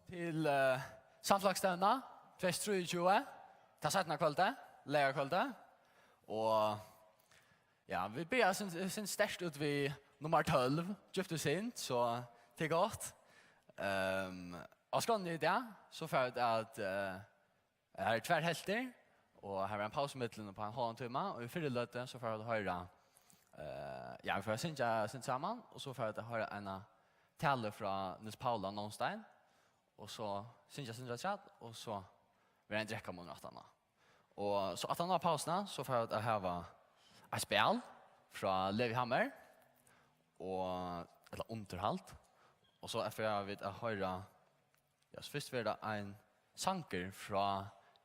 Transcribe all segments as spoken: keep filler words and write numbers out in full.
Til uh, samfelagsstevna tvey túsund og trýogtjúgu, tað seinna kvøldið, leygarkvøldið. Og ja, vit byrja sin, sin sterkt út við nummar tólv, Djúpt og Synd, so tað er gott. Um, á skránni í dag, so fara vit at uh, her eru tvær helvtir, og her er ein pausa í millum upp á ein hálvan tíma, og í fyrru løtu, so fara vit at hoyra, uh, ja, vit fara at syngja, syngja saman, og so fara vit at hoyra eina talu frá Niels Paula Nonstein, og so syngja, syngja chat, og so verður ein drekkamunur aftaná. Og so aftaná pausuna, so fara vit at hava eitt spæl frá Levi Hammer, og, ella undirhald, og so fara vit at hoyra, ja, so fyrst verður tað ein sangur frá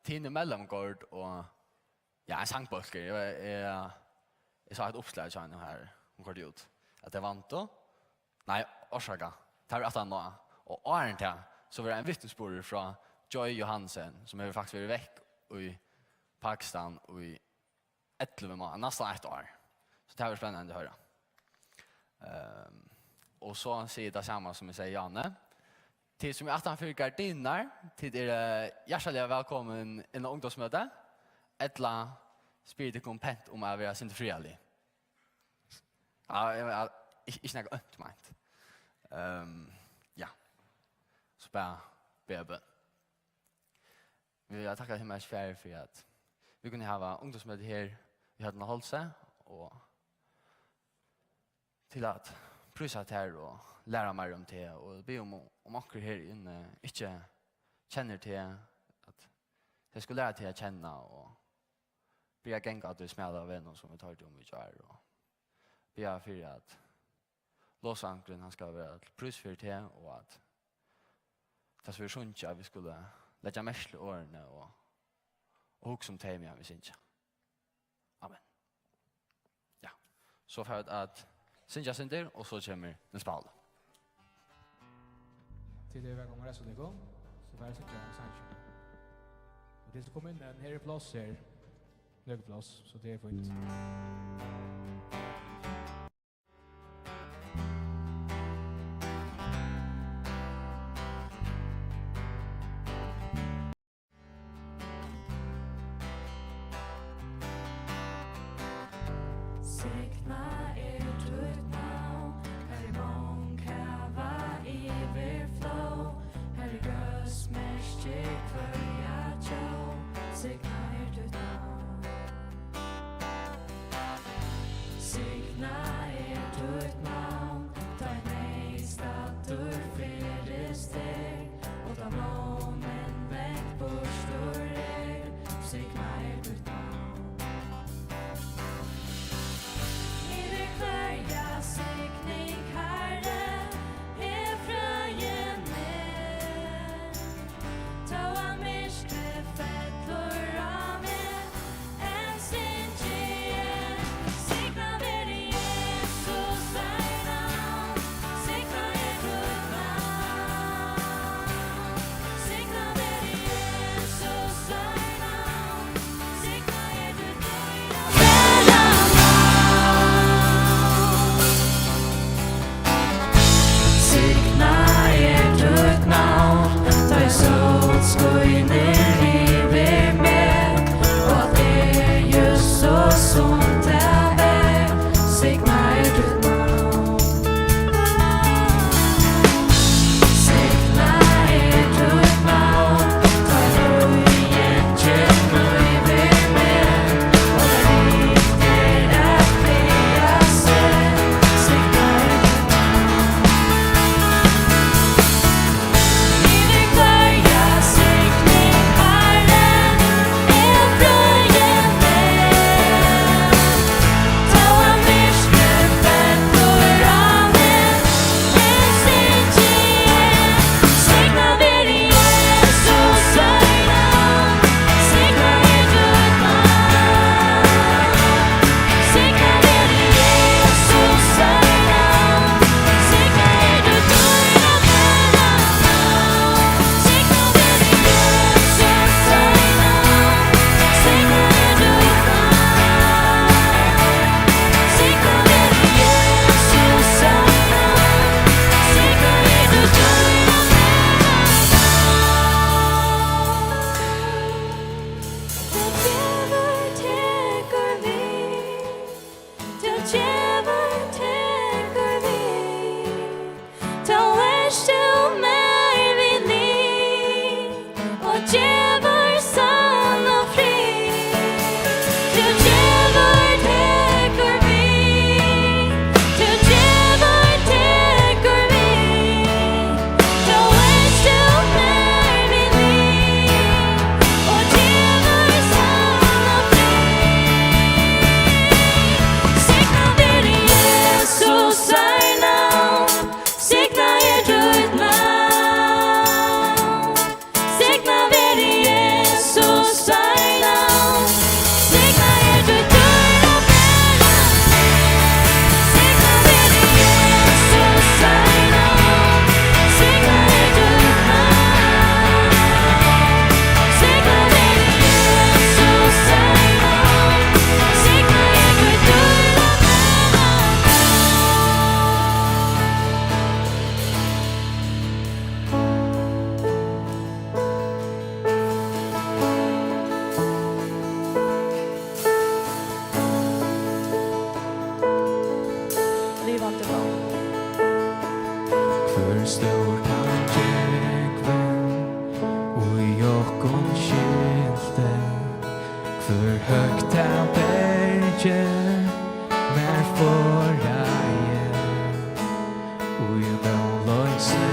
Tine Mellemgaard, og ja, ein sangbólkur. Eg, eg, eg sá eitt uppslag hjá henni her, hon koyrdi út, at tey vandu. Nei, orsaka, tað var aftaná. Og áðrenn tað, so var ein vitnisburður frá Joy Johansen, sum hevur faktiskt verið vekk í Pakistan í ellivu mánaðar, næstan eitt ár. So tað verður spennandi at hoyra. Um, og so sigi eg tað sama sum eg segði Jane. Tit sum eru aftan fyri gardinurnar, tit eru hjartaliga vælkomin inn á ungdómsmøti, ella spyrjið tykkum pent um at vera eitt sindur friðarlig. Ja, eg, eg, ikki, ikki nakað ónt meint. Um, ja. So bara biðja bøn. Vit vilja takka Himmalski Faðir fyri at vit kunnu hava ungdómsmøti her í Høvdinahálsi, og til at prísa tær og læra meira um teg, og biðja um, um onkur her inni ikki kennir teg, at tey skulu læra teg at kenna og byrja at ganga á tí smala vegnum, sum vit hoyrdu um í gjár, og biðja fyri, at lovsangurin, hann skal vera til prís fyri teg, og at tað, sum vit syngja, at vit skulu leggja merki til orðini og, og hugsa um tey, meðan vit syngja. Amen. Ja. So fara vit at syngja eitt sindur, og so kemur Niels Pauli. Tit eru vælkomin at reisa tykkum. So fara vit at syngja ein sang. Og tit sum koma inn, her er pláss her. Nøkur pláss, so tað er fínt. Signað er títt navn, har ið mong hava yvirflóð, har ið góðs merkir hvørja tjóð. Signað er títt navn. Signað er títt navn, tá ið neyðstaddur ferðist er, og tá blómin langt burtur er. Signað er títt navn. Yvir Gevur sann og frið. Tú gevur, tekur við. Tú gevur, tekur við. Tú ert tú nær við lið. Og gevur sann og frið. Signað veri Jesusar navn. Signað er títt navn. Signað veri Jesusar navn. Signað er títt dýra navn. Signað veri Jesusar navn. Signað er títt navn. Signað veri Jesusar navn. Signað er títt dýra navn. Livandi vatn. Hvør stór kann gjógvin í okkum skilti, hvør høgt tað bergið mær forðaði. Í vónloysi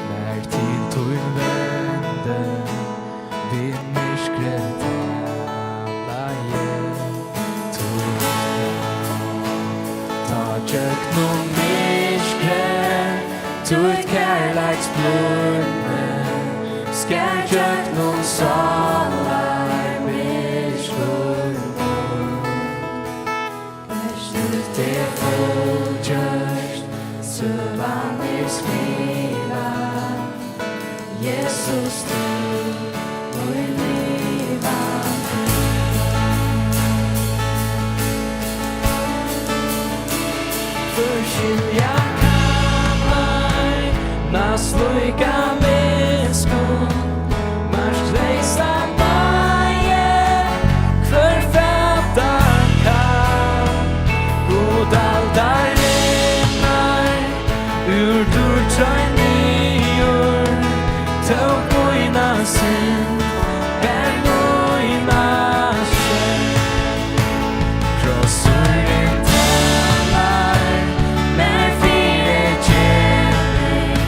mær til tín vendi, við myrkri talaði tú. Tá gjøgnum myrkri títt kærleiksblídni skar gjøgnum sálar myrkur mund. Verk títt er fullgjørt, søgan er skrivað. Jesus, tú, mín livandi. Hvør skilja kann ei næst líka miskunn, markleysa náði, hvør fata kann. Gud aldarinnar, úr dýrd tróð niður, tók mína synd, ber mína sekt. Krossurin talar mær fyri geving,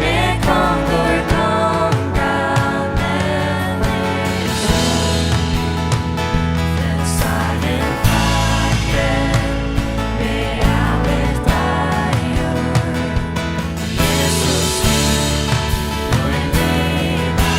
meg kongur kongan er. Frelsarin fæddi meg av eitt deigur. Jesus, tú, mín livandi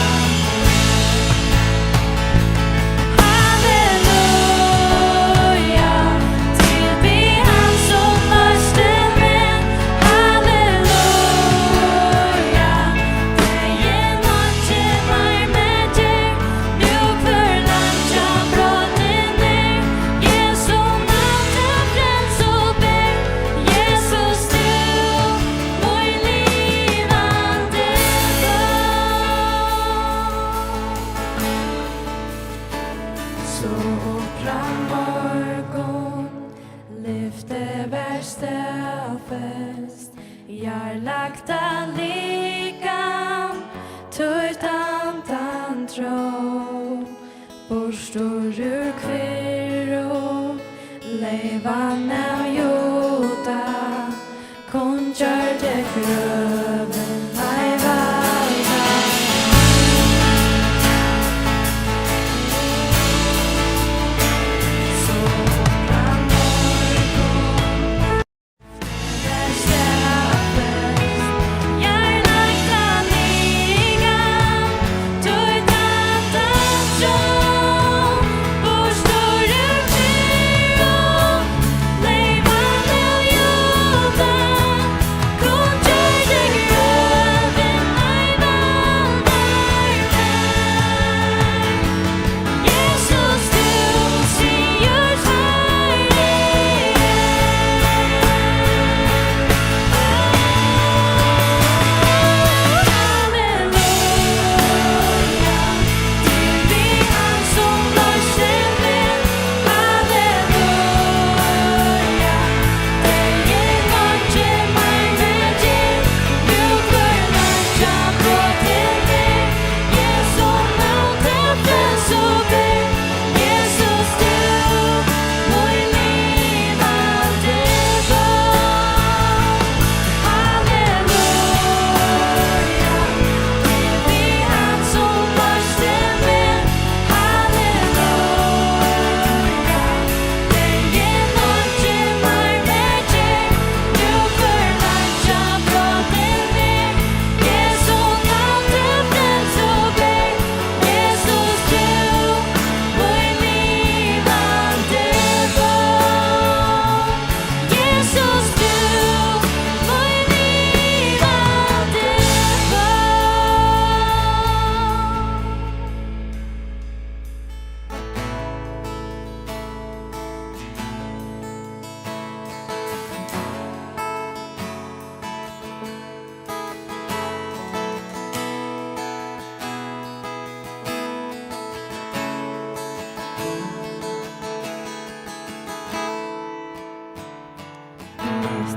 bøn. So upp fram morgun, lyftið var staðfest, jarðlagda likam, títt andan tróð. Burtur úr kvirru, leyvan av Juda, kunngjørdi grøvin ei valda. So fram morgun.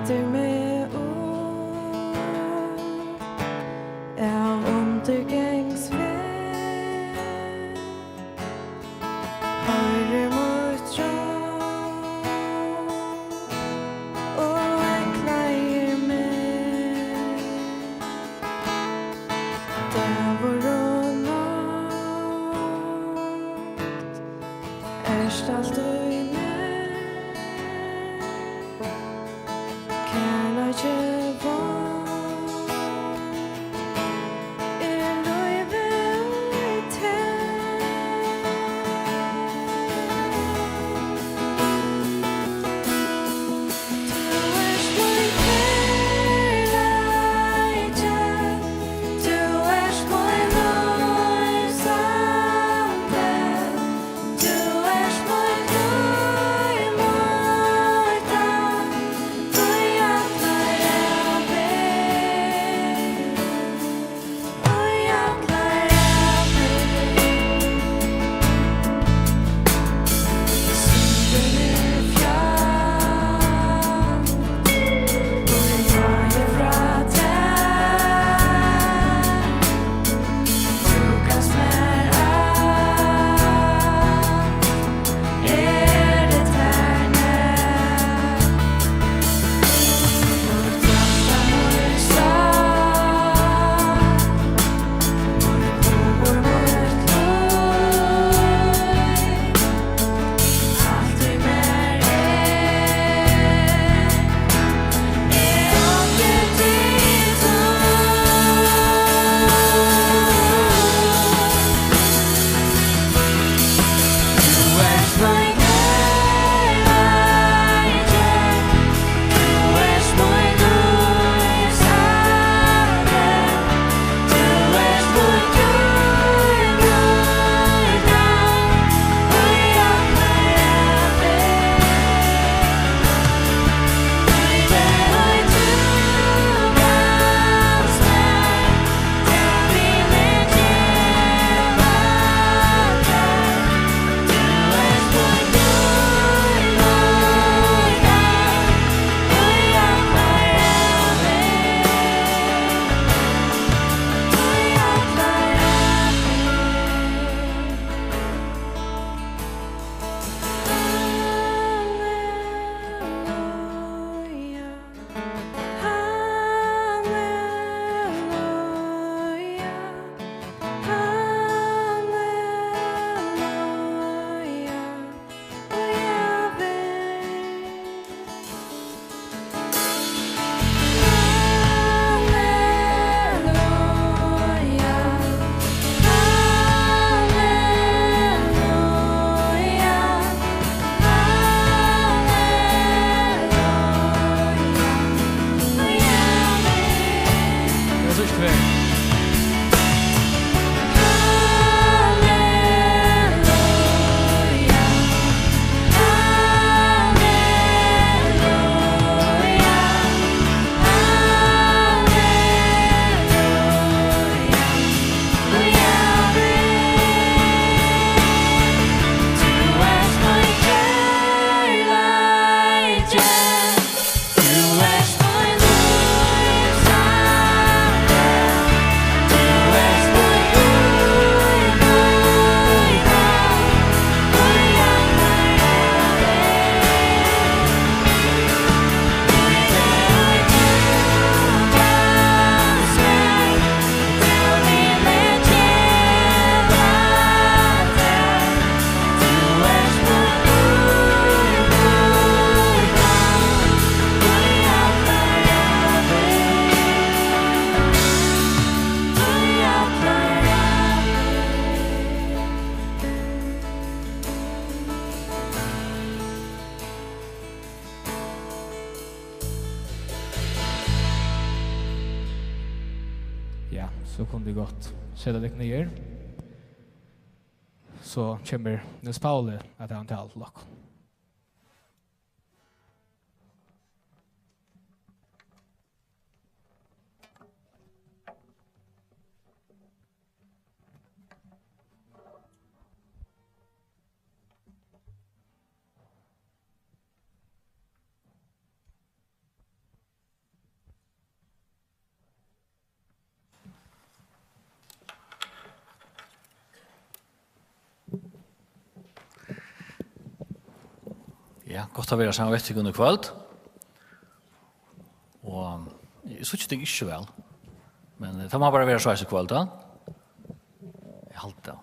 Lyftir meg upp av undirgangsveg. Hoyrir mítt róp og eygleiðir meg. Dagur og nátt, ert altíð nær. Kærleiki vár, er lívið í tær. Tú ert mín kærleiki, tú ert mín lívsandi. Tú ert mítt lív, mítt alt, í allar ævir, í allar ævir. Sundin er fjarr, og eg fái frá tær. Tú gavst mær alt, eg eri tær nær. Mítt hjarta, mítt sál, mítt hugur, mítt lív. Alt í mær er, er onkur til tú. Tú ert mín kærleiki, tú ert mín lívsandi. Ja, so kunnu tit gott seta tykkum niður. So kemur Niels Pauli at hava ein talu til okkum. Ja, gott at vera saman við tykkum í kvøld. Og eg síggi tykkum ikki so væl, men, eh, tað má bara vera soleiðis í kvøld, ja? Eg haldi tað.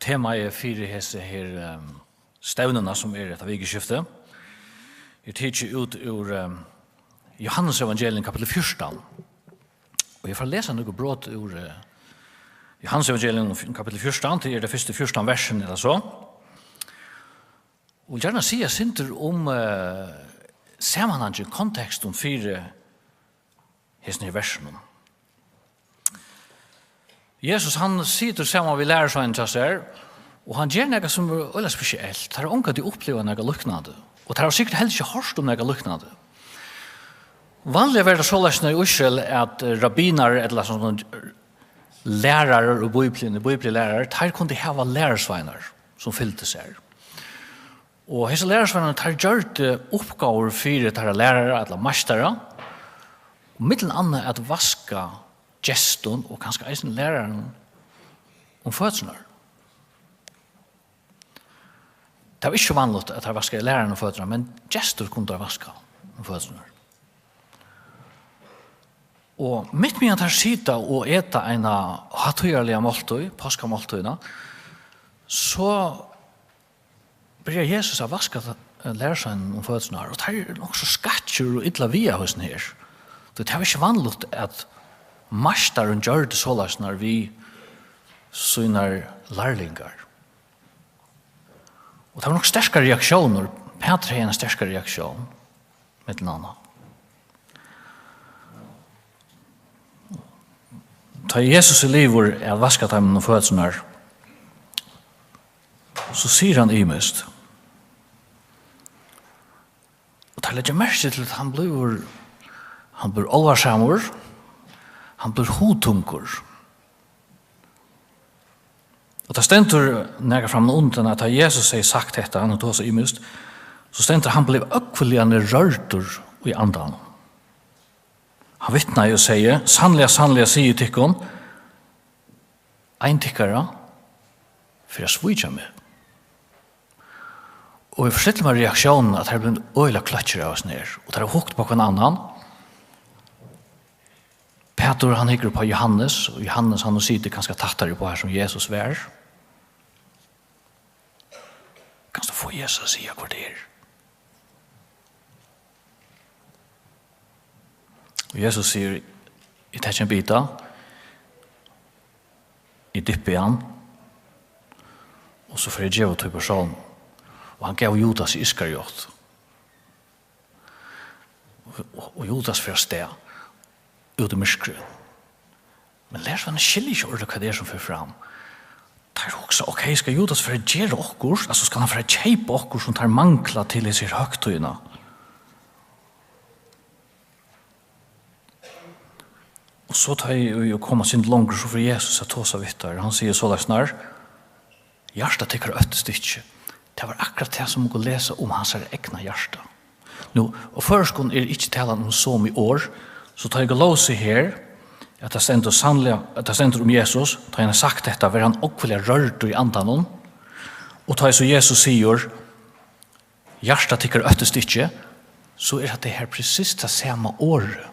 Temaið fyri hesi her, ehm, stevnuna, sum er hetta vikuskiftið, er tikið út úr, ehm, Jóhannes evangelium, kapittul fjúrtan. Og eg fari at lesa nøkur brot úr, eh, Jóhannes evangelium, kapittul fjúrtan, tað er tey fyrstu fjúrtan versini ella so. Og gjarna siga eitt sindur um, eh, samanhangin, kontekstin fyri hesum her versunum. Jesus, hann situr saman við lærisveinum hjá sær, og hann ger nakað, sum er øgiliga spesielt. Teir hava ongantíð upplivað nakað líknandi, og teir hava sikkurt heldur ikki hoyrt um nakað líknandi. Vanliga var tað soleiðis í Ísrael, at, eh, rabbinar, ella sum, sum lærarar í Bíbliuni, bíbliulærarar, teir kundu hava lærisveinar, sum fylgdu sær. Og hesir lærisveinarnir, teir gjørdu uppgávur fyri teirra lærara ella meistara, og millum annað at vaska gestum og kanska eisini læraranum um føturnar. Tað var ikki so vanligt, at teir vaskaðu læraranum um føturnar, men gestir kundu teir vaska um føturnar. Og mitt meðan teir sita og eta eina hátíðarliga máltíð, páskamáltíðina, so byrjar Jesus at vaska, eh, lærisveinunum um føturnar, og teir eru nokk so skakkir og illa við av hesum her. Tí tað var ikki vanligt, at meistarin gjørdi soleiðis við sínar lærlingar. Og tað var nokk sterkar reaktiónir. Pætur hevði eina sterka reaktión, millum annað. Tá Jesus er liðugur at vaska teimum um føturnar, so sigur hann ymiskt. Og teir leggja merki til, at hann blívur, hann blívur álvarsamur, hann blívur hugtungur. Og tað stendur nakað framman undan, at tá Jesus hevði sagt hetta, hann tosar ymiskt, so stendur, hann bleiv ógvuliga rørdur í andanum. Hann vitnaði og segði: Sanniliga, sanniliga, sigi eg tykkum, ein tykkara fer at svíkja meg. Og eg forstilli mær reaktiónina, at teir eru blivnir øgiliga kløkkir av hesum her, og teir hava hugt upp á hvønn annan. Pætur, hann hyggur upp á Jóhannes, og Jóhannes, hann nú situr kanska tættari upp á har, sum Jesus var. Kanst tú fáa Jesus at siga, hvør tað er? Og Jesus sigur: Eg taki ein bita, eg dyppi hann, og so fari eg at geva tí persóninum. Og hann gav Judas Iskariot. Og, og, og Judas fer avstað út í myrkrið. Men lærisveinarnir skilja ikki ordiliga, hvat tað er, sum fer fram. Teir hugsa: Ok, skal Judas fara at gera okkurt? Altso, skal hann fara at keypa okkurt, sum teir mangla til hesa her høgtíðina? Og so, tá ið, ið koma eitt sindur longur, so fer Jesus at tosa við teir. Hann sigur soleiðis her: Hjarta tykkara óttist ikki. Tað var akkurát tað, sum okur lesa um hansara egna hjarta. Nú, á føroyskum er ikki talan um somu orð, so tá eg lesi her, at tað stendur sanniliga, at tað stendur um Jesus, tá hann hevur sagt hetta, var hann ógvuliga rørdur í andanum. Og tá ið so Jesus sigur: Hjarta tykkara óttist ikki, so er hatta her presist tað sama orðið.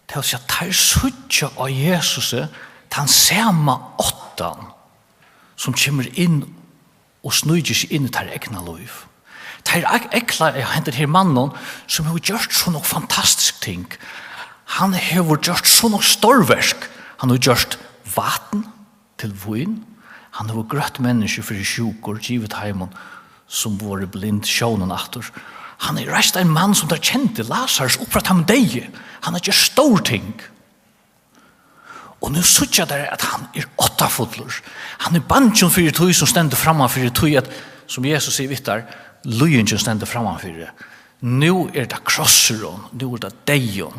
Tað vil siga, teir síggja á Jesusi tann sama óttan, sum kemur inn og sníkir seg inn í teirra egna lív. Teir eg-, eygleiða hendan her mannin, sum hevur gjørt so nógv fantastisk ting. Hann hevur gjørt so nógv stórverk. Hann hevur gjørt vatn til vín. Hann hevur grøtt menniskju fyri sjúkur, givið teimum, sum vóru blind, sjónin aftur. Hann hevur reist ein mann, sum teir kendu, Lasarus, upp frá teimum deyðu. Hann hevur gjørt stór ting. Og nú síggja teir, at hann er óttafullur. Hann er bangin fyri tí, sum stendur framman fyri tí, at, sum Jesus sigur við teir, líðingin stendur framman fyri. Nú er tað krossurin, nú er tað deyðin.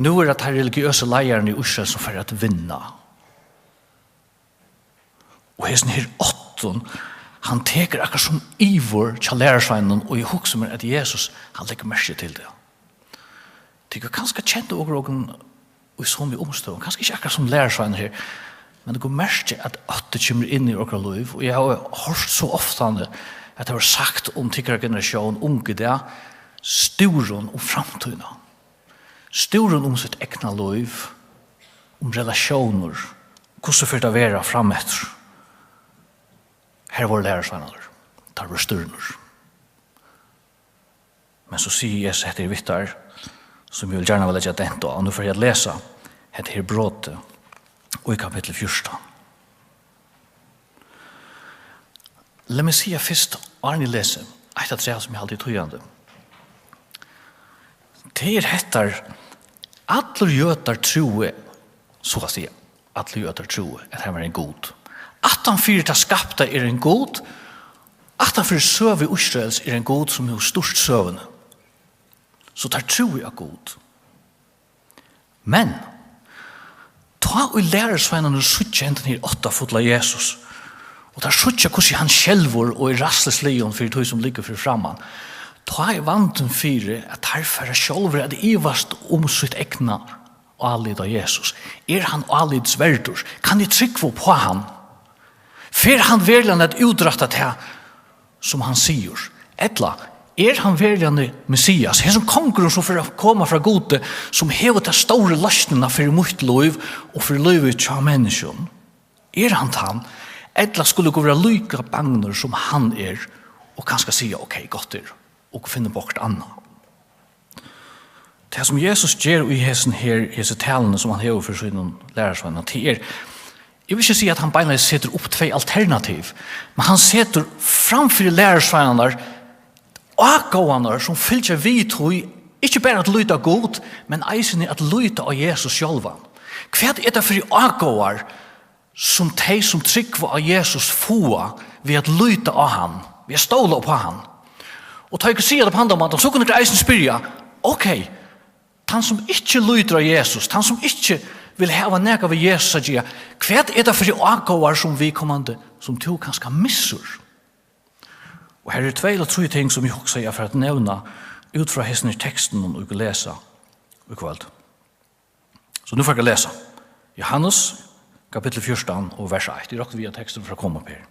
Nú er tað teir religiøsu leiðararnir í Ísrael, sum fara at vinna. Og hesin her óttin, hann tekur akkurát sum yvir hjá lærisveinunum, og eg hugsi mær, at Jesus, hann leggur merki til tað. Tit hava kanska kent okur, okum í somu umstøðum, kanska ikki akkurát sum lærisveinar her, Men okur merkja, at ótti kemur inn í okkara lív, og eg havi hoyrt so ofta, at tað var sagt um tykkara generatión, ung í dag, stúrum um framtíðina, stúrum um sítt egna lív, um relatiónir, hvussu fer tað at vera frameftir? Her vóru lærisveinarnir, teir vóru stúrnir. Men so sigur Jesus hetta her við teir, sum eg vil gjarna leggja dent á. Og nú fari eg at lesa hetta her brotið í kapitli fjúrtan. Lat meg siga fyrst, áðrenn eg lesi, eitt afturat sum eg haldi er týðandi. Tað er hetta, allir jødar trúðu, so at siga, allir jødar trúðu, at har var ein Gud. Aftan fyri tað skapta er ein Gud, aftan fyri søgu Ísraels er ein Gud, sum hevur stýrt søguni. So teir trúðu á Gud. Men tá ið lærisveinarnir síggja hendan her óttafulla Jesus, og teir síggja, hvussu hann skelvur og er ræðslusligin fyri tí, sum liggur fyri framman, tá er vandin fyri, at teir fara sjálvir at ivast um sítt egna álit á Jesus. Er hann álitsverdur? Kann eg trúgva upp á hann? Fer hann veruliga at útrætta tað, sum hann sigur? Ella er hann veruliga Messias, hesin kongurin, sum fer at koma frá Gudi, sum hevur ta stóru loysnina fyri mítt lív og fyri lívið hjá menniskjum? Er hann tann? Ella skulu okur vera líka bangnir, sum hann er, og kanska siga, ok, gott er, og finna upp á okkurt annað? Tað, sum Jesus ger í hesum her, hesi talini, sum hann hevur fyri sínum lærisveinum, tað er, eg vil ikki siga, at hann beinleiðis setur upp tvey alternativ, men hann setur fram fyri lærisveinarnar ágóðarnar, sum fylgja við tí, ikki bara at líta á Gud, men eisini at líta á Jesus sjálvan. Hvat er tað fyri ágóðar, sum tey, sum trúgva á Jesus, fáa við at líta á hann, við at stóla upp á hann? Og tá eg siga tað á handan mátan, so kunnu okur eisini spyrja, ok, tann, sum ikki lítur á Jesus, tann, sum ikki vil hava nakað við Jesus at gera, hvat er tað fyri ágóðar, sum viðkomandi, sum tú kanska missir? Og her eru tvey ella trý ting, sum eg hugsaði, eg fari at nevna út frá hesum tekstunum, ið okur lesa í kvøld. So nú fari eg at lesa. Jóhannes, kapittul fjúrtan og vers eitt. Eg rokni við, at teksturin fer at koma upp her.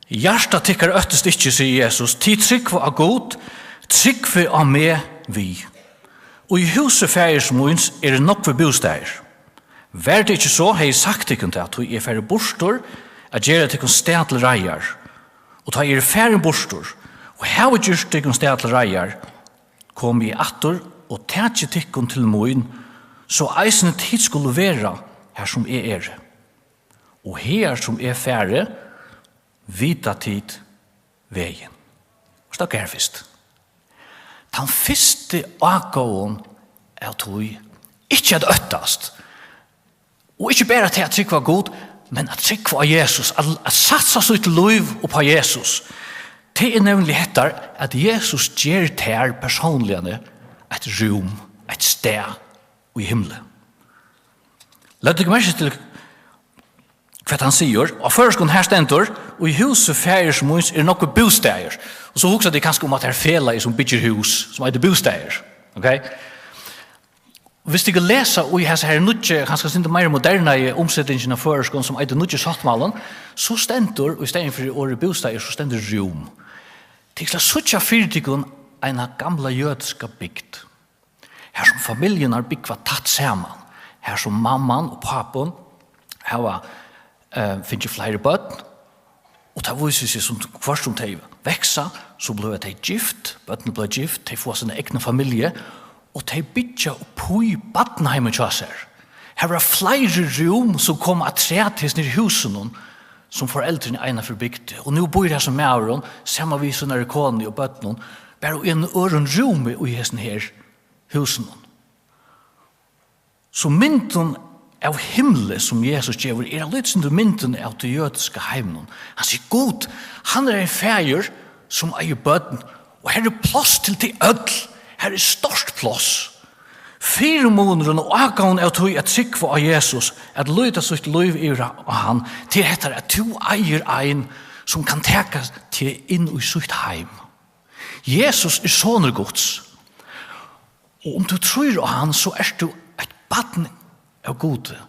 Hjarta tykkara óttist ikki, sigur Jesus. Tit trúgva á Gud, trúgvið á meg við. Og í húsi faðirs míns eru nógvir bústaðir. Var tað ikki so, hevði eg sagt tykkum tað, tí eg fari burtur at gera tykkum stað til reiðar. Og tá eg eri farin burtur, og havi gjørt tykkum stað til reiðar, komi eg aftur og taki tykkum til mín, so eisini tit skulu vera har, sum eg eri. Og hagar, sum eg fari, vita tit vegin. Og støkka her fyrst. Tann fyrsti ágóðin av tí, ikki at óttast, og ikki bara til at trúgva á Gud, men at trúgva á Jesus, at, at satsa sítt lív upp á Jesus. Tað er nevniliga hetta, at Jesus ger tær persónliga eitt rúm, eitt stað í himli. Løgdu tykur merki til, hvat hann sigur? Á føroyskum, har stendur, í húsi faðirs míns eru nógvir bústaðir. Og so hugsa tit kanska um, at har er felagið, sum byggir hús, sum eitur Bústaðir. Ok? Hvis tit lesa í hesi her nýggju, kanska sindur meira modernaðu umsetingina av føroyskum, sum eitur Nýggi sáttmálin, so stendur, í staðin fyri orðið bústaðir, so stendur rúm. Tit skulu síggja fyri tykkum eina gamla jødiska bygd, har sum familjurnar búgva tætt saman, har sum mamman og pápin hava, eh, fingið fleiri børn, og tað vísir seg, sum hvørt sum tey vaksa, so blíva tey gift, børnini blíva gift, tey fáa sína egnu familju, og tey byggja upp í barnaheimin hjá sær. Har verða fleiri rúm, sum koma afturat hesum her húsunum, sum foreldrini einaferð bygdu. Og nú býr hesin maðurin saman við sínari konu og børnum, bara í einum øðrum rúmi í hesum her húsunum. So myndin av himli, sum Jesus gevur, er eitt lítið sindur myndin av tí jødiska heiminum. Hann sigur, Gud, hann er ein faðir, sum eigur børn, og her er pláss til tey øll. Her er stórt pláss. Fyrimunurin og ágóðin av tí at trúgva á Jesus, at líta sítt lív yvir á, á hann, tað er hetta, at tú eigur ein, sum kann taka teg inn í sítt heim. Jesus er sonur Guds. Og um tú trýr á hann, so ert tú eitt barn av Gudi.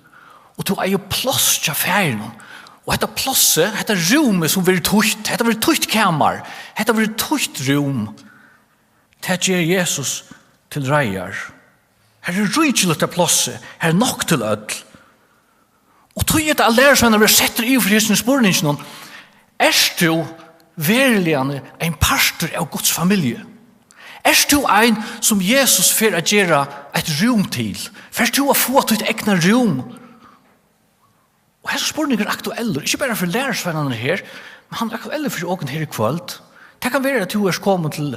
Og tú eigur pláss hjá Faðirinum. Og hetta plássið, hetta rúmið sum verður títt, hetta verður títt kamar, hetta verður títt rúm, tað ger Jesus til reiðar. Her er ríkiligt av plássi, her er nokk til øll. Og tí er tað, at lærisveinar verða settir yvir fyri hesum spurninginum: Ert tú veruliga ein partur av Guds familju? Ert tú ein, sum Jesus fer at gera eitt rúm til? Fert tú at fáa títt egna rúm? Og hesin spurningur er aktuellur, ikki bara fyri lærisveinarnar her, men hann er aktuellur fyri okkum her í kvøld. Tað kann vera, at tú ert komin til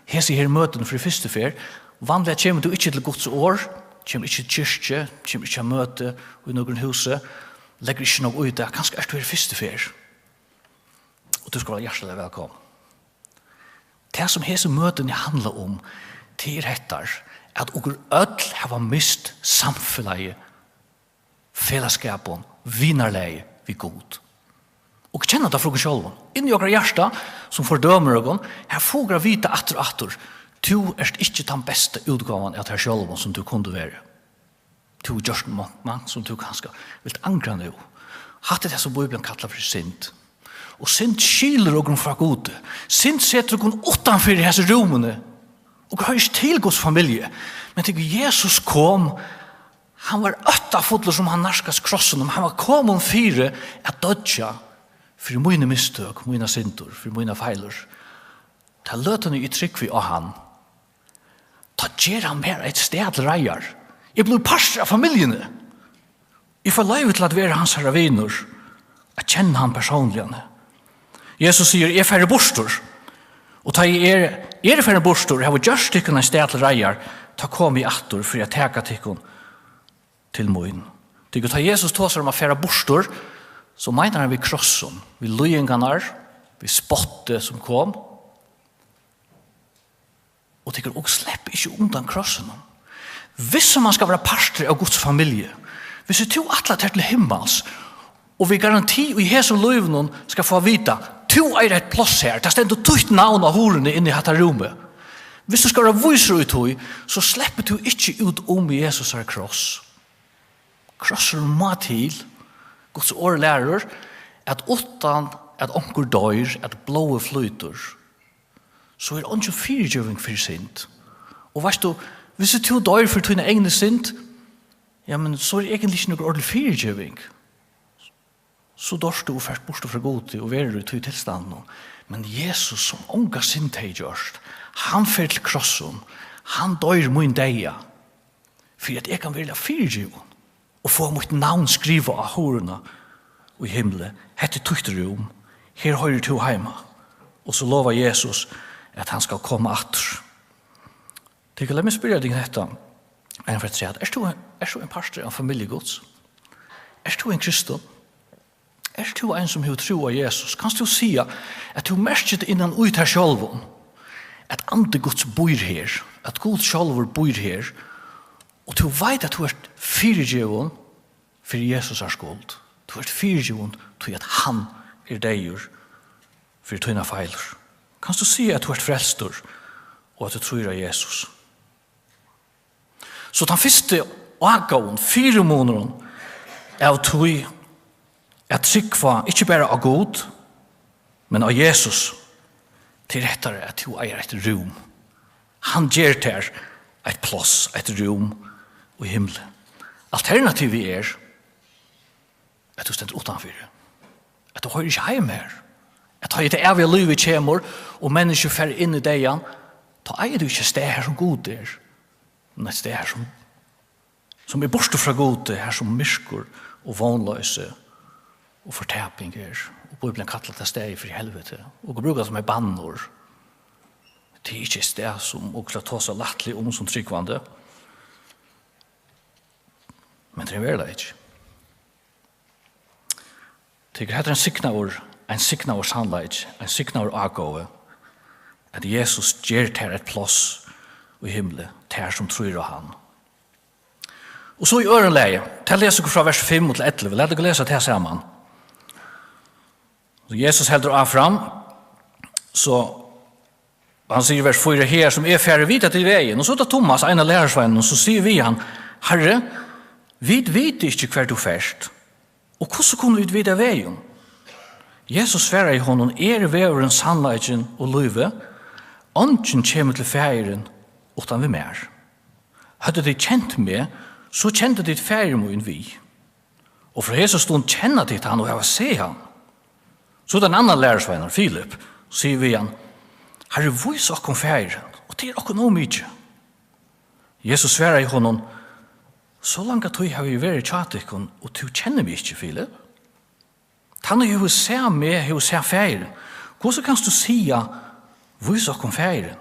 hesi her møtini fyri fyrstu ferð. Vanliga kemur tú ikki til Guds orð, kemur ikki til kirkju, kemur ikki á møti í nøkrum húsi, leggur ikki nógv í tað. Kanska ert tú her fyrstu ferð. Og tú skal vera hjartaliga vælkomin. Tað, sum hesi møtini handla um, tað er hettar, at okur øll hava mist samfelagið, felagsskapin, vinarlagið við Gud. Og kenna tað frá okkum sjálvum. Inni í okkara hjarta, sum fordømir okkum, her fáa okur at vita aftur og aftur: Tú ert ikki tann besta útgávan av tær sjálvum, sum tú kundi verið. Tú hevur gjørt mangt, mangt, sum tú kanska vilt angra nú. Hatta er tað, sum Bíblian kallar fyri synd. Og synd skilur okkum frá Gudi. Synd setur okkum uttanfyri hesi rúmini. Okur hoyra ikki til Guds familju. Men tá Jesus kom, hann var óttafullur, sum hann nærkast krossinum. Hann var komin fyri at doyggja fyri míni mistøk, mínar syndir, fyri mínar feilir. Tá løtuni eg trúgvi á hann, tá ger hann mær eitt stað til reiðar. Eg blívi partur av familjuni. Eg fái loyvi til at vera hansara vinur, at kenna hann persónliga. Jesus sigur: Eg fari burtur. Og tá eg er, eri farin burtur, havi gjørt tykkum eitt stað til reiðar, tá komi eg aftur fyri at taka tykkum til mín. Tí tá Jesus tosar um at fara burtur, so meinar hann við krossum, við líðingarnar, við spottið sum kom. Og tykkur, okur sleppa ikki undan krossinum. Hvis man skal vera partur av Guds familju, hvis tú ætlar tær til himmals, og við garanti í hesum lívinum skal fáa at vita: Tú eigur eitt pláss her, tað stendur títt navn á hurðini inn í hatta rúmið. Hvis tú skal vera vísur í tí, so sleppur tú ikki út um Jesusar kross. Krossurin má til. Guds orð lærir, at uttan at onkur doyr, at blóðið flýtur, so er eingin fyrigeving fyri synd. Og veitst tú, hvis tú doyr fyri tína egnu synd, ja, men so er eigentliga ikki nøkur ordentlig fyrigeving. So doyrt tú og fert burtur frá Gudi og verður í tí tilstandinum. Men Jesus, sum onga synd hevði gjørt, hann fer til krossin, hann doyr mín deyða, fyri at eg kann vera fyrigivin og fáa mítt navn skrivað á hurðina í himli. Hetta er títt rúm. Her hoyrir tú heima. Og so lovar Jesus, at hann skal koma aftur. Tykkur, lat meg spyrja tykkum hetta. Ein fyri afturat. Ert tú ein, ert tú ein partur av familju Guds? Ert tú ein kristin? Ert tú ein, sum hevur trúð á Jesus? Kanst tú siga, at tú merkir tað innan í tær sjálvum, at Andi Guds býr her, at Gud sjálvur býr her, og tú veit, at tú ert fyrigivin fyri Jesusar skuld? Tú ert fyrigivin, tí at hann er deyður fyri tínar feilir. Kanst tú siga, at tú ert frelstur og at tú trýr á Jesus? So tann fyrsti ágóðin, fyrimunurin av tí at trúgva ikki bara á Gud, men á Jesus, tað er hetta, at tú eigur eitt rúm. Hann ger tær eitt pláss, eitt rúm í himli. Alternativið er, at tú stendur uttanfyri, at tú hoyrir ikki heima her, at tá hetta æviga lívið kemur og menniskju fara inn í deyðan, tá eigur tú ikki stað har, sum Gud er, men eitt stað har, sum, sum er burtur frá Gudi, har sum myrkur og vónloysi og fortaping er. Og Bíblian kallar tað staðið fyri helviti, og brúkar tað sum eitt bannorð. Tað er ikki eitt stað, sum okur skulu tosa lættliga um sum trúgvandi, men tað er ein veruleiki. Tykkur, hetta er ein signaður, ein signaður sannleiki, ein signaður ágóði, at Jesus ger tær eitt pláss í himli, tær sum trýr á hann. Og so í øðrum lagi, tað lesa okur frá vers fimm og til ellivu, lat okkur lesa tað saman. So Jesus heldur áfram, so hann sigur í vers fýra: Hagar sum eg fari, vita tit vegin. Og so er tað Tómas, ein av lærisveinunum, sum sigur við hann: Harri, vit vita ikki, hvar tú fert. Og hvussu kunnu vit vita vegin? Jesus svaraði honum: Eg eri vegurin, sannleikin og lívið. Eingin kemur til Faðirin uttan við mær. Høvdu tit kent meg, so kendu tit Faðir mín við. Og frá hesi stund kenna tit hann og hava sæð hann. So er tað ein annar lærisveinur, Filip, sigur við hann: Harri, vís okkum Faðirin, og tað er okkum nóg mikið. Jesus svaraði honum: So langa tíð havi eg verið hjá tykkum, og tú kennir meg ikki, Filip? Tann, ið hevur sæð meg, hevur sæð Faðirin. Hvussu kanst tú siga: Vís okkum Faðirin?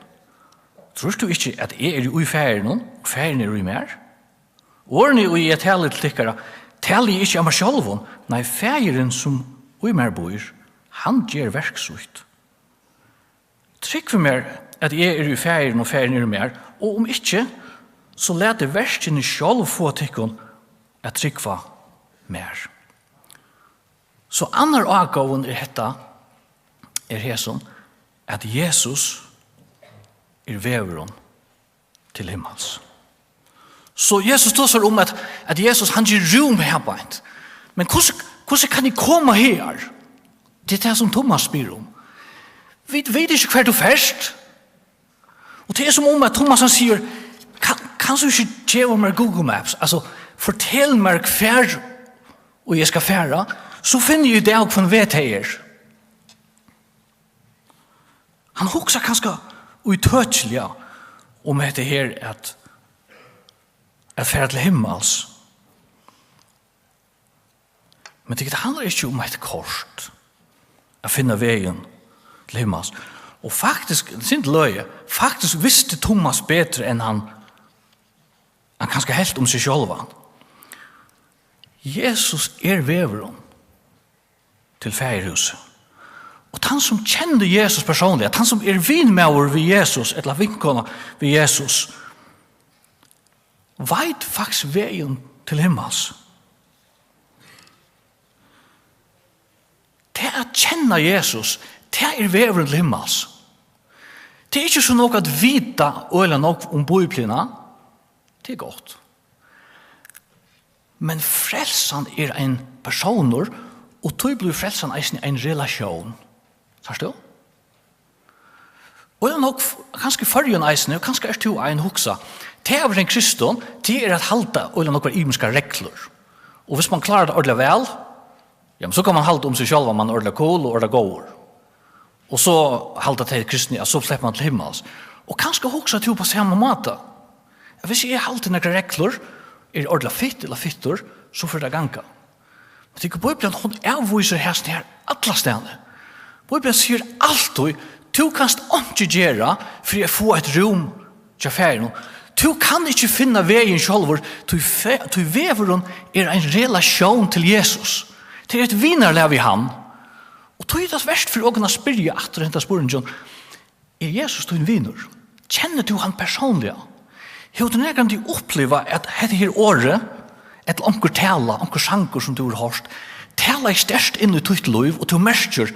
Trýrt tú ikki, at eg eri í Faðirinum, og Faðirin er í mær? Orðini, ið eg tali til tykkara, tali eg ikki av mær sjálvum, nei, Faðirin, sum í mær býr, hann ger verk sítt. Trúgvið mær, at eg eri í Faðirinum og Faðirin er í mær, og um ikki, so latið verkini sjálv fáa tykkum at trúgva mær. So annar ágóðin er hetta, er hesin, at Jesus er vegurin til himmals. So Jesus tosar um, at, at Jesus, hann ger rúm her beint. Men hvussu, hvussu kann eg koma her? Tað er tað, sum Thomas spyr um. Vit vita ikki, hvar tú fert. Og tað er sum um, at Thomas, hann sigur: Kann, kanst tú ikki geva mær Google Maps? Altso, fortel mær, hvar og eg skal fara, so finni eg út av, hvønn veg tað er. Hann hugsar kanska ítøkiliga um hetta her at, at fara til himmals. Men tað handlar ikki um eitt kort at finna vegin til himmals. Og faktiskt, tað er sindur løgið, faktiskt visti Thomas betri enn hann, hann kanska helt um seg sjálvan. Jesus er vegurin til Faðirhúsið. Og tann, sum kennir Jesus persónliga, tann, sum er vinmaður við Jesus, ella vinkona við Jesus, veit faktiskt vegin til himmals. Tað at kenna Jesus, tað er vegurin til himmals. Tað er ikki so nokk at vita øgiliga nógv um Bíbliuna. Tað er gott. Men frelsan er ein persónur, og tí blívur frelsan eisini ein relatión. Sært tú? Og eg nokk, kanska í Føroyum eisini, og kanska ert tú ein, hugsa: tað at vera ein kristin, tað er at halda øgiliga nógvar ymiskar reglur. Og viss mann klárar tað ordiliga væl, ja, men so kann mann halda um seg sjálvan, mann er ordiliga cool og ordiliga góður. Og so halda tey kristni, at so sleppur mann til himmals. Og kanska hugsar tú á sama máta, at viss eg haldi nakrar reglur, eri ordiliga fit ella fittur, so fer tað at ganga. Men tykkur, Bíblian, hon avvísir hasum her allastaðni. Bíblian sigur altíð: Tú kanst einki gera fyri at fáa eitt rúm hjá Faðirinum. Tú kann ikki finna vegin sjálvur, tí fe-, tí vegurin er ein relatión til Jesus. Tað er eitt vinarlag við hann. Og tí er tað vert fyri okkum at spyrja aftur henda spurningin: Er Jesus tín vinur? Kennir tú hann persónliga? Hevur tú nakrantíð upplivað, at hetta her orðið, ella onkur tala, onkur sangur, sum tú hevur hoyrt, talaði sterkt inn í títt lív, og tú merkir: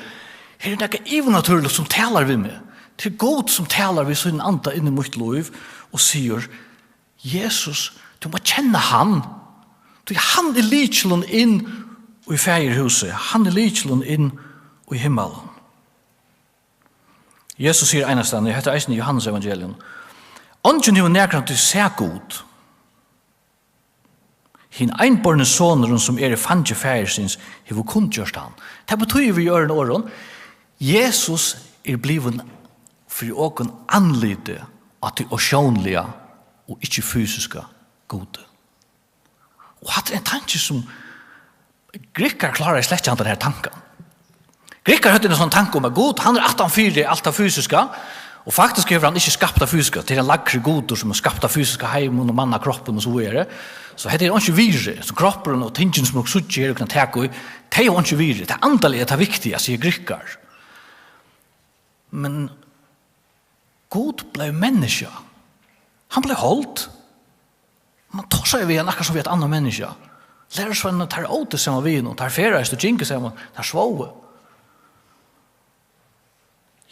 Her er nakað yvirnatúrligt, sum talar við meg? Tað er Gud, sum talar við sínum anda inn í mítt lív og sigur: Jesus, tú mást kenna hann, tí hann er lykilin inn í Faðirhúsið, hann er lykilin inn í himmalin. Jesus sigur einastaðni, hetta er eisini Jóhannes evangelium: Eingin hevur nakrantíð sæð Gud. Hin einborni sonurin, sum er í fangi Faðirsins, hevur kunngjørt hann. Tað betýðir við øðrum orðum: Jesus er blivin fyri okkum andlitið á tí ósjónliga og ikki fysiska Gudi. Og hatta er ein tanki, sum grikkar klára slett ikki, handan her tankan. Grikkar høvdu ein sånn tanka um, at Gud, hann er aftan fyri alt tað fysiska, og faktiskt hevur hann ikki skapt tað fysiska. Tað er ein lægri gudur, sum hevur skapt tað fysiska, heimin og mannakroppin og so víðari. So hetta er einki virði, so kroppurin og tingini, sum okur síggja her og kunnu taka í, tey hava einki virði. Tað andaliga er tað viktiga, siga grikkar. Men Gud bleiv menniskja. Hann bleiv hold. Mann tosaði við hann akkurát sum við eitt annað menniskja. Lærisveinarnir, teir ótu saman við honum, teir ferðaðust og gingu saman, teir svóvu.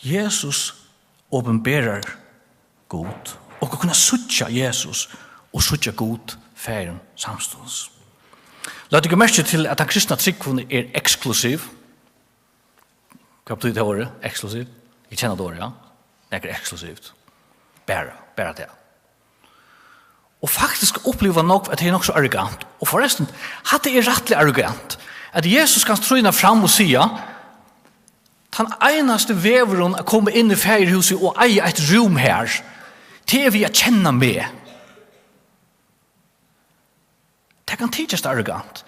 Jesus opinberar Gud. Okur kunna síggja Jesus og síggja Gud Faðirin samstundis. Lagt tykkum merki til, at tann kristna trúgvin er eksklusiv? Hvat betýr tað orðið, eksklusiv? Tit kenna tað orðið, ja? Nakað er eksklusivt. Bara, bara tað. Og faktiskt uppliva nógv, at tað er nokk so arrogant. Og forrestin, hatta er rættiliga arrogant. At Jesus kann trýna fram og siga, tann einasti vegurin at koma inn í Faðirhúsið og eiga eitt rúm har, tað er við at kenna meg. Tað kann tykjast arrogant.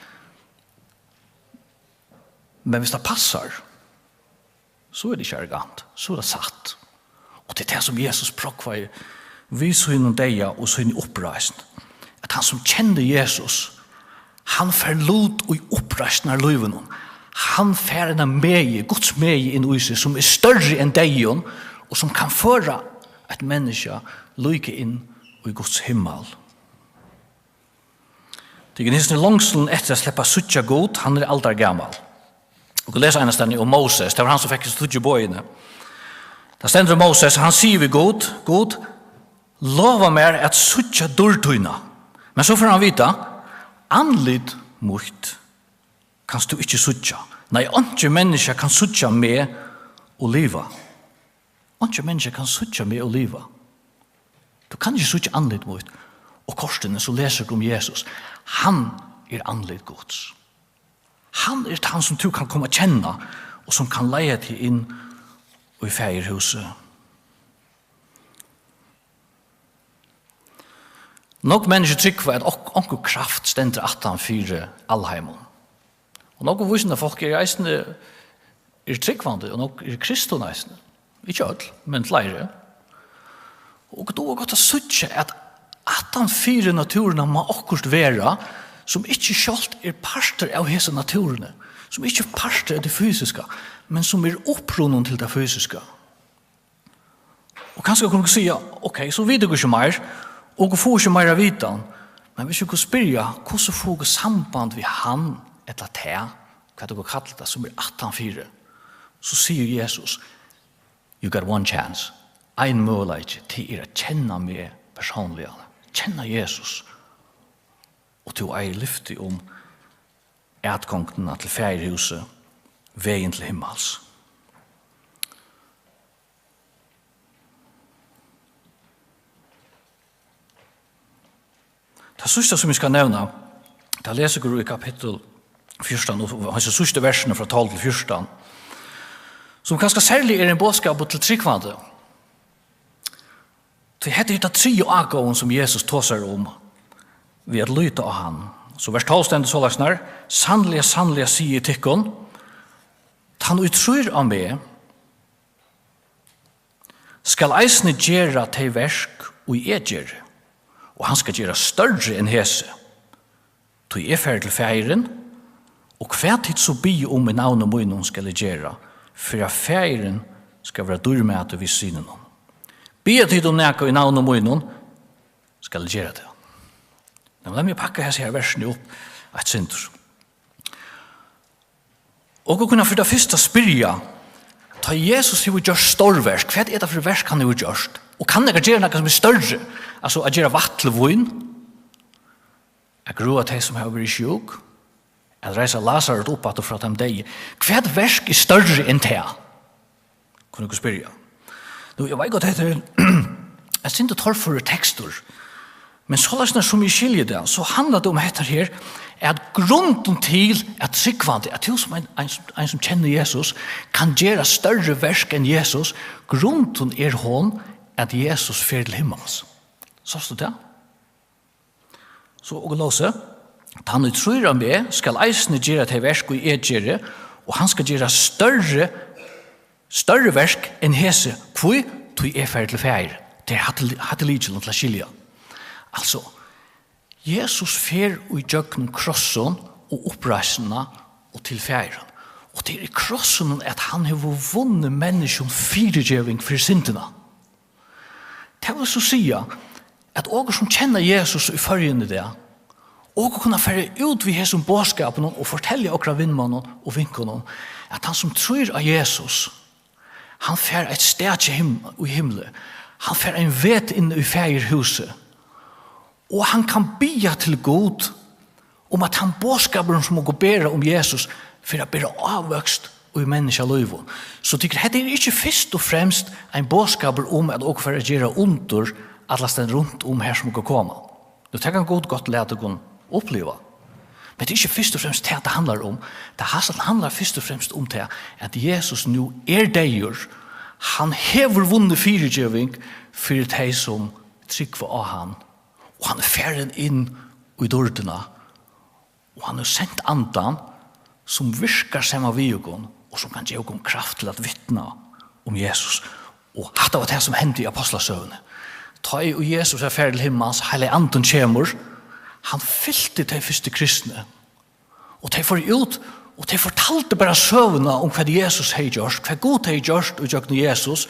Men hvis tað passar, so er tað ikki arrogant, so er tað satt. Og tað er tað, sum Jesus prógvaði við sínum deyða og síni uppreisn, at hann, sum kennir Jesus, hann fær lut í uppreisnarlívinum. Hann fær eina megi, Guds megi inn í seg, sum er størri enn deyðin, og sum kann føra eitt menniskja líka inn í Guds himmal. Tykkum hesum longslin eftir at sleppa at síggja Gud, hann er aldargamal. Og lesa einastaðni um Moses, tað var hann, sum fekk hesi tíggju boðini. Tað stendur um Moses, hann sigur við Gud: Gud, lova mær at síggja dýrd tína. Men so fær hann vita, andlit mítt kanst tú ikki síggja. Nei, einki menniskja kann síggja meg og liva. Einki menniskja kann síggja meg og liva. Tú kann ikki síggja andlit mítt. Og kortini so lesur tú um Jesus. Hann er andlit Guds. Hann er tann, sum tú kann koma at kenna, og sum kann leiða teg inn í Faðirhúsið. Nógv menniskju trúgva, at ok-, onkur kraft stendur aftan fyri alheimin. Og nógv vísindafólk eru eisini, eru trúgvandi, og nógv eru kristin eisini. Ikki øll, men fleiri. Og tú er gott at síggja, at aftan fyri náttúruna má okkurt vera, sum ikki sjálvt er partur av hesi náttúruni, sum ikki er partur av tí fysiska, men sum er upprunin til tað fysiska. Og kanska kunnu okur siga, ok, so vita okur ikki meir, og okur fáa ikki meira vitan. Men hvis vit kunnu spyrja, hvussu fáa okur samband við hann, ella tað, hvat okur kalla tað, sum er aftanfyri, so sigur Jesus, you got one chance. Ein møguleiki, tað er at kenna meg persónliga, kenna Jesus. Og tú eigur lyfti um atgongdina til Faðirhúsið, vegin til himmals. Tað síðsta, sum eg skal nevna, tað lesa okur í kapittul fjúrtan, og hesi síðstu versini frá tólv til fjúrtan, sum kanska serliga er ein boðskapur til trúgvandi. Tí hetta er tað triðja ágóðan, sum Jesus tosar um, við at líta á hann. So vers tólv stendur soleiðis her: Sanniliga, sanniliga, sigi eg tykkum, tann, ið trýr á meg, skal eisini gera tey verk, ið eg geri, og hann skal gera størri enn hesi, tí eg fari til Faðirin, og hvat tit so biðja um í navni mínum, skal eg gera, fyri at Faðirin skal vera dýrmætur við Syninum. Biðja tit um nakað í navni mínum, skal eg gera tað. Nú, lat meg pakka hesi her versini upp eitt sindur. Og okur kunna fyri tað fyrsta spyrja, tá Jesus hevur gjørt stórverk, hvat er tað fyri verk, hann hevur gjørt? Og kann nakar gera nakað, sum er størri? Altso, at gera vatn til vín? At grøða tey, sum hava verið sjúk? At reisa Lasarus upp aftur frá teimum deyðu? Hvat verk er størri enn tað? Kunnu okur spyrja. Nú, eg veit gott, hetta er ein sindur torførur tekstur, men soleiðis sum eg skilji tað, so handlar tað um hetta her, at grundin til, at trúgvandi, at tú sum ein, ein, ein sum kennir Jesus, kann gera størri verk enn Jesus, grundin er hon, at Jesus fer til himmals. Sást tú tað? So okur lósu: Tann, ið trýr á meg, skal eisini gera tey verk, ið eg geri, og hann skal gera størri, størri verk enn hesi. Hví? Tí eg fari til Faðir. Tað er hatt, hatt er lykilin til at skilja. Altso, Jesus fer í gjøgnum krossin og uppreisnina og til Faðirin. Og tað er í krossinum, at hann hevur vunnið menniskjum fyrigeving fyri syndina. Tað vil so siga, at okur sum kenna Jesus í Føroyum í dag, okur kunna fara út við hesum boðskapinum og fortelja okra vinmonnum og vinkonum, at hann sum trýr á Jesus, hann fær eitt stað hjá him-, í himli. Hann fær ein veg inn í Faðirhúsið. Og hann kann biðja til Gud Um at tann boðskapurin, sum okur bera um Jesus, fer at bera ávøkst í menniskjalívinum. So tykur, hetta er ikki fyrst og fremst ein boðskapur um, at okur fara at gera undur allastaðni runt um, har sum okur koma. Nú, tað kann Gud gott lata okum uppliva. Men tað er ikki fyrst og fremst tað, tað handlar um. Tað has-, handlar fyrst og fremst um tað, at Jesus nú er deyður. Hann hevur vunnið fyrigeving fyri tey, sum trúgva á hann. Og hann er farin inn í dýrdina. Og hann hevur sent Andan, sum virkar saman við okum, og sum kann geva okum kraft til at vitna um Jesus. Og hatta var tað, sum hendi í Apostlasøguni. Tá ið Jesus er farin til himmals, Heilagi Andin kemur, hann fylti tey fyrstu kristnu. Og tey fóru út, og tey fortaldu bara søguna um, hvat Jesus hevði gjørt, hvat Gud hevði gjørt í gjøgnum Jesus.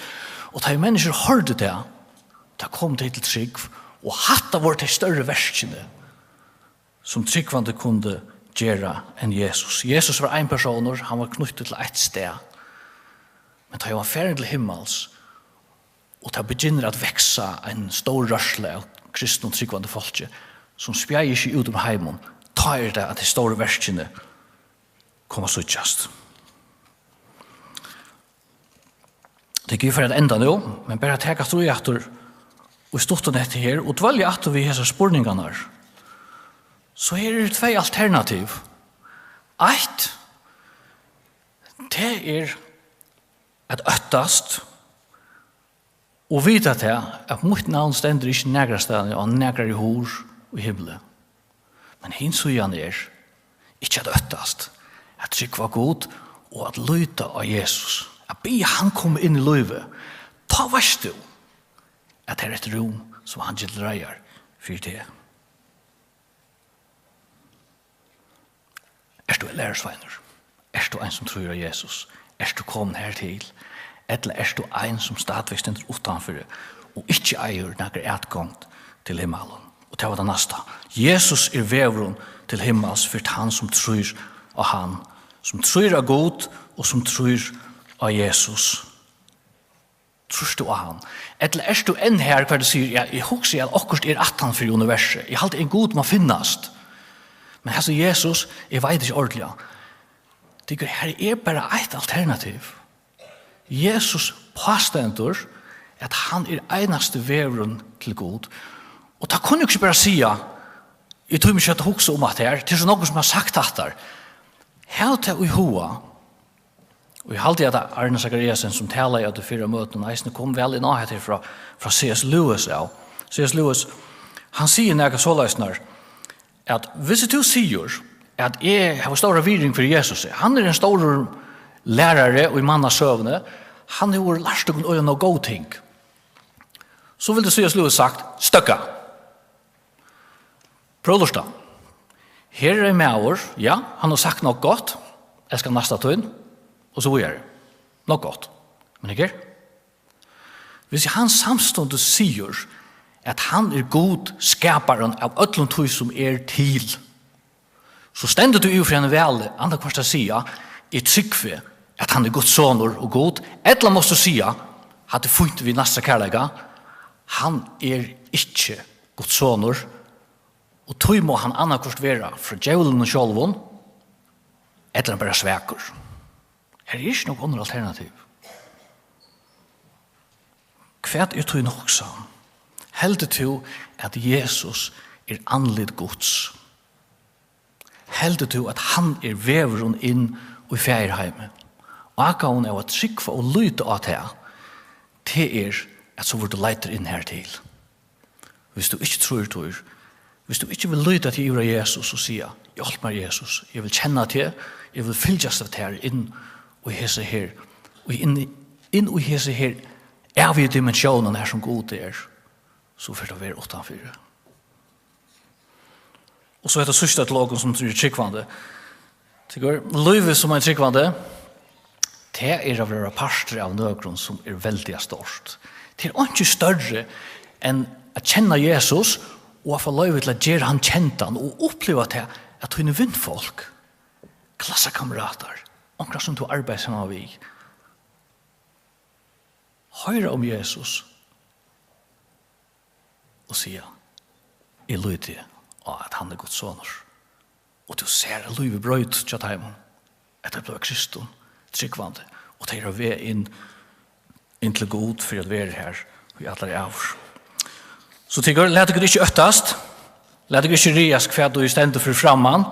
Og tá ið menniskjur hoyrdu tað, tá komu tey til trúgv, og hatta vóru tey størru verkini, sum trúgvandi kundu gera, enn Jesus. Jesus var ein persónur, hann var knýttur til eitt stað. Men tá hann var farin til himmals, og tað begynner at veksa ein stór rørsla av kristnum trúgvandi fólki, sum spjaðir seg út um heimin, tá er tað, at tey stóru verkini koma at síggjast. Tað er ikki fyri at enda nú, men bara taka aftur í aftur í stuttum hetta her og dvølja aftur við hesar spurningarnar. So her eru tvey alternativ. Eitt, tað er at óttast og vita tað, at mítt navn stendur ikki nakrastaðni á nakrari hurð í himli. Men hin síðan er ikki at óttast, at trúgva Gud og at líta á Jesus, at biðja hann koma inn í lívið. Tá veitst tú, at tað er eitt rúm, sum hann ger til reiðar fyri teg. Ert tú ein lærisveinur? Ert tú ein, sum trýr á Jesus? Ert tú komin hertil? Ella ert tú ein, sum stadigvæk stendur uttanfyri og ikki eigur nakra atgongd til himmalin? Og tað var tað næsta. Jesus er vegurin til himmals fyri tann, sum trýr á hann, sum trýr á Gud og sum trýr á Jesus. Trýrt tú á hann? Ella ert tú enn her, hvar tú sigur, ja, eg hugsi, at okkurt er aftan fyri universið. Eg haldi, ein Gud má finnast. Men hasi Jesus, eg veit ikki ordiliga. Tykur, her er bara eitt alternativ. Jesus pástendur, at hann er einasti vegurin til Gud. Og tað kunnu eg ikki bara siga, eg tími ikki at hugsa um at her, til so nógv sum har sagt hatta. Hav tað í huga, og eg haldi, at Arne Zachariasen, sum talaði á tí fyrra møtinum, eisini kom væl inn á hetta her frá, frá C S Lewis av. C S Lewis, hann sigur nakað soleiðis nær, at viss tú sigur, at eg havi stóra virðing fyri Jesus, hann er ein stórur lærari í mannasøguni, hann hevur lært okkum øgiliga nóg góð ting, so vildi C S Lewis sagt, støkka. Prøv at lurta. Her er ein maður, ja, hann hevur sagt nokk gott, elskar næsta tín, og so víðari. Nokk gott. Men ikki? Viss hann samstundis sigur, at hann er Gud, skaparin av øllum tí, sum er til, so stendur tú yvir fyri einum vali, annaðhvørt at siga, eg trúgvi, at hann er Guds sonur og Gud, ella mást tú siga, hatta er fínt við næsta kærleika, hann er ikki Guds sonur, og tí má hann annaðhvørt vera frá djevlinum sjálvum, ella hann bara svakur. Her er ikki nokk onnur alternativ. Hvat er tín hugsan? Heldur tú, at Jesus er andlit Guds? Heldur tú, at hann er vegurin inn í Faðirheimið? Ágóðin av at trúgva og líta á tað, tað er, at so verður tú leiddur inn hertil. Viss tú ikki trýr, trýr, viss tú ikki vil líta teg yvir á Jesus og siga, hjálp mær, Jesus, eg vil kenna teg, eg vil fylgjast av tær inn í hesa her, og inn, inn í hesa her ævigu dimensjónin her, sum Gud er, so fer tað at vera uttanfyri. Og so hetta síðsta til okum, sum eru trúgvandi. Tykur, lívið sum ein trúgvandi, tað er at vera partur av nøkrum, sum er veldiga stórt. Tað er einki størri enn at kenna Jesus og at fáa loyvi til at gera hann kendan og uppliva tað, at tíni vinfólk, klassakameratar, onkran, sum tú arbeiðir saman við, hoyra um Jesus og siga, eg líti á, at hann er Guds sonur. Og tú sær, at lívið broytist hjá teimum. At tey blíva kristin, trúgvandi. Og tey eru á veg inn, inn til Gud fyri at vera har í allar ævir. So tit, lat tykkum ikki óttast. Lat tykkum ikki ræðast, hvat ið stendur fyri framman.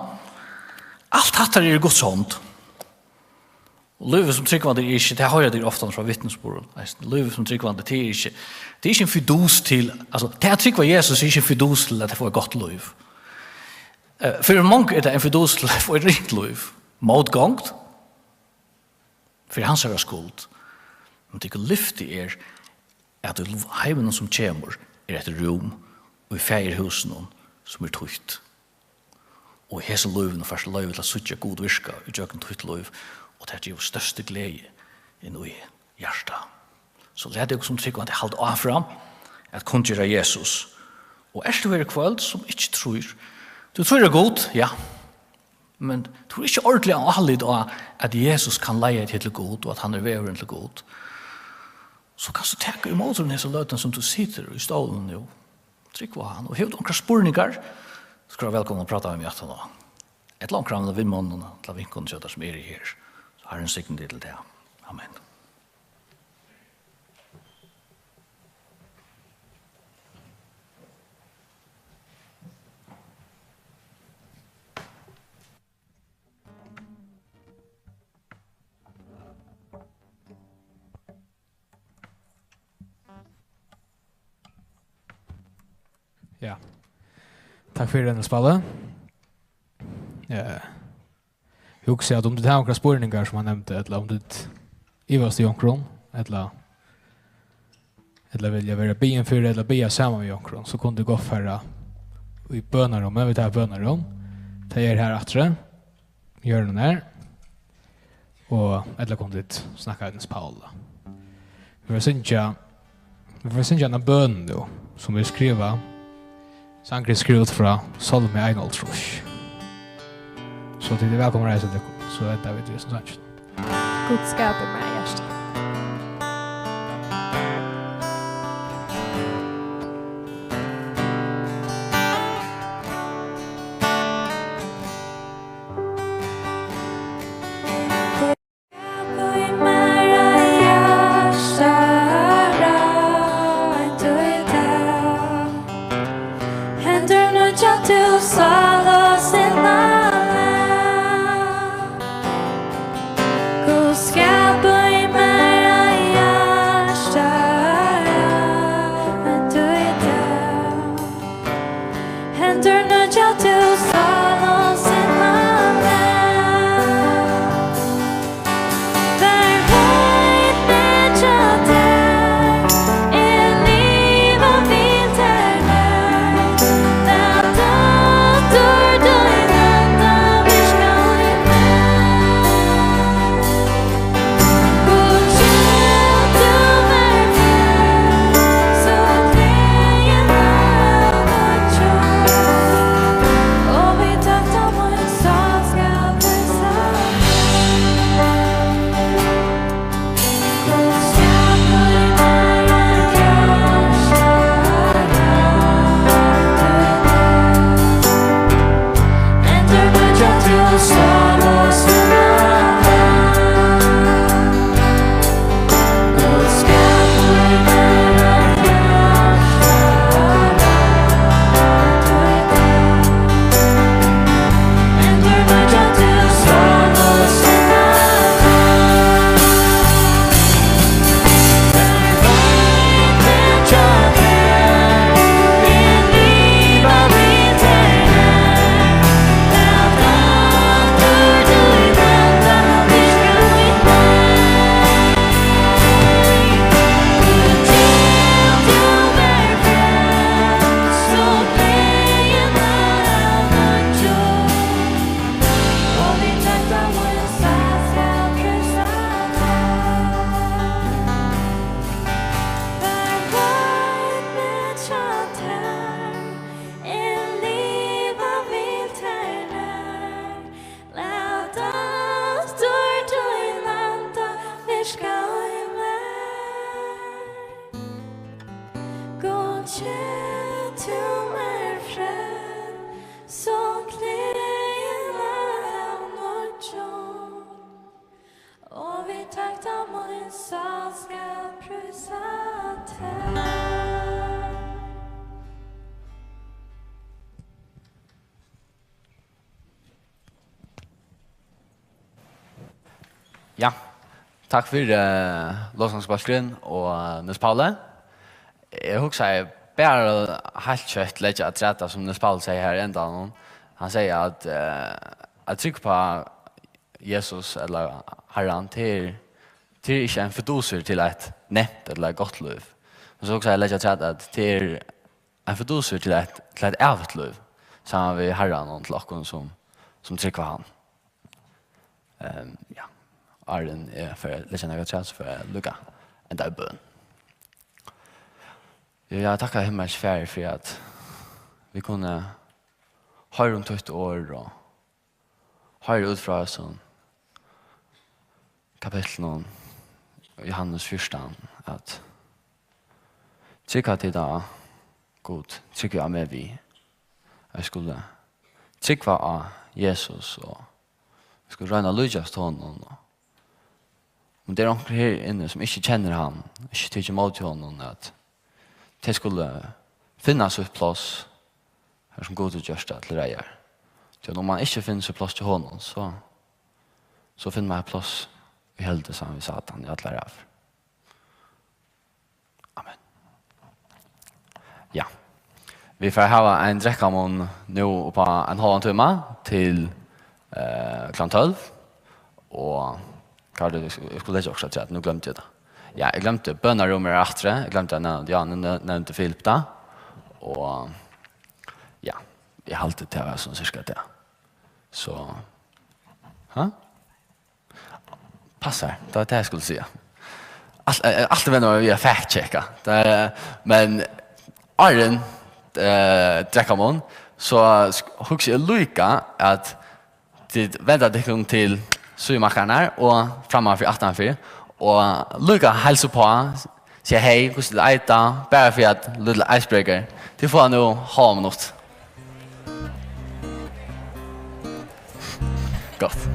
Alt hatta er í Guds hond. Og lívið sum trúgvandi er ikki, tað hoyra tit ofta frá vitnisburðum, eisini. Lívið sum trúgvandi, tað er ikki, tað er ikki ein fidus til, altso, tað at trúgva Jesus er ikki ein fidus til at fáa eitt gott lív. Eh, fyri mong er tað ein fidus til at fáa eitt ringt lív. Mótgongd, fyri hansara skuld. Men tykkum lyfti er, at í heiminum sum kemur, er eitt rúm í faðirhúsinum, sum er títt. Og í hesum lívinum fært tú loyvi til at síggja Gud virka í gjøgnum títt lív, og tað gevur størstu gleði inn í hjartað. So lat okkum sum trúgvandi halda áfram at kunngera Jesus. Og ert tú her í kvøld sum ikki trýr, tú trýr á Gud, ja, men tú hevur ikki ordiliga álit á, at Jesus kann leiða teg til Gud, og at hann er vegurin til Gud, so kanst tú taka ímóti honum hesa løtuna sum tú situr í stólinum nú. Trúgv á hann. Og hevur tú onkrar spurningar, so skalt tú vera vælkomin at práta við meg aftaná. Ella onkran av vinmonnunum ella vinkonunum hjá tær sum eru her. So Harrin signi teg til tað. Amen. Ja. Takk fyri, Niels Palle. Ja. Hugsi at um tit hava onkrar spurningar, sum hann nevndi, ella um tit ivast í onkrum, ella, ella vilja vera biðin fyri, ella biðja saman við onkrum, so kunnu tit gott fara í bønarúmið. Vit hava bønarúm. Tað er her aftur í hjørnunum her. Og ella kunnu tit snakka við Niels Palle. Vit fara at syngja, vit fara at syngja eina bøn nú, sum vit skriva. Sangurin er skrivaður út frá Sálmi einoghálvtrýss. So tit eru vælkomin at reisa tykkum, so enda vit við hesum sanginum. Gud skapi mær hjarta. Skapa í mær eitt hjarta reint í dag. Endurnýggja tú sál og sinnalag. Gud, skapa í mær eitt hjarta reint í dag. Endurnýggja tú sál og sinnalag. Vær við meg hjá tær, eg liva vil tær nær. Lat aftur tín anda virka í mær. Lat aftur tín anda virka í mær. Gud, gev tú mær frið, so gleðin Ja, takk fyri, eh, lovsangsbólkurin og, eh, Niels Pauli. Eg hugsaði bara heilt skjótt leggja afturat tað, sum Niels Pauli segði her í endanum. Hann segði at, eh, at trúgva á Jesus ella Harran, tað er, tað er ikki ein fidusur til eitt nemt ella gott lív. Men so hugsaði eg leggja afturat at tað er ein fidusur til eitt, til eitt ævigt lív, saman við Harran og til okkum sum, sum trúgva á hann. Ehm, ja. Áðrenn eg fari at leggja nakað afturat, so fari eg líka enda í bøn. Ja, eg takki himmalski Faðir fyri at vit kunnu hoyra um títt orð og hoyra út frá hesum kapitlinum í Johannes fjúrtan, at trúgva tit á Gud, trúgva á meg við. At vit skulu trúgva á Jesus og vit skulu royna at líkjast honum. Og um tað er onkur her inni, sum ikki kennir hann, ikki tikið ímóti honum, at tey skulu finna sítt pláss, har sum Gud hevur gjørt tað til reiðar. Tí at um man ikki finnur sítt pláss hjá honum, so, so finnur man eitt pláss í helviti saman við Satan í allar ævir. Amen. Ja. Vit fara hava ein drekkamunn nú upp á ein hálvan tíma til, eh, klokkan tólv. Og hvat var tað, eg sku-, eg skuldi leggja okkurt afturat, nú gloymdi eg tað. Ja, eg gloymdi, bønarúmið er aftri, eg gloymdi at nevna, ja, nú ne-, nevndi Filip tað. Og ja, eg haldi tað var sum cirka tað. So, ha? Passar, tað var tað eg skuldi siga. Alt, eh, alt er venur við at fact-checka. Tað er, men áðrenn, eh, drekkamunn, so sk-, hugsi eg líka at tit venda tykkum til síðumakkararnar og framman fyri, aftan fyri, og líka heilsa uppá, siga hey, hvussu tit eita, bara fyri at lítla icebreaker. Tit fáa nú hálva minutt. Gott.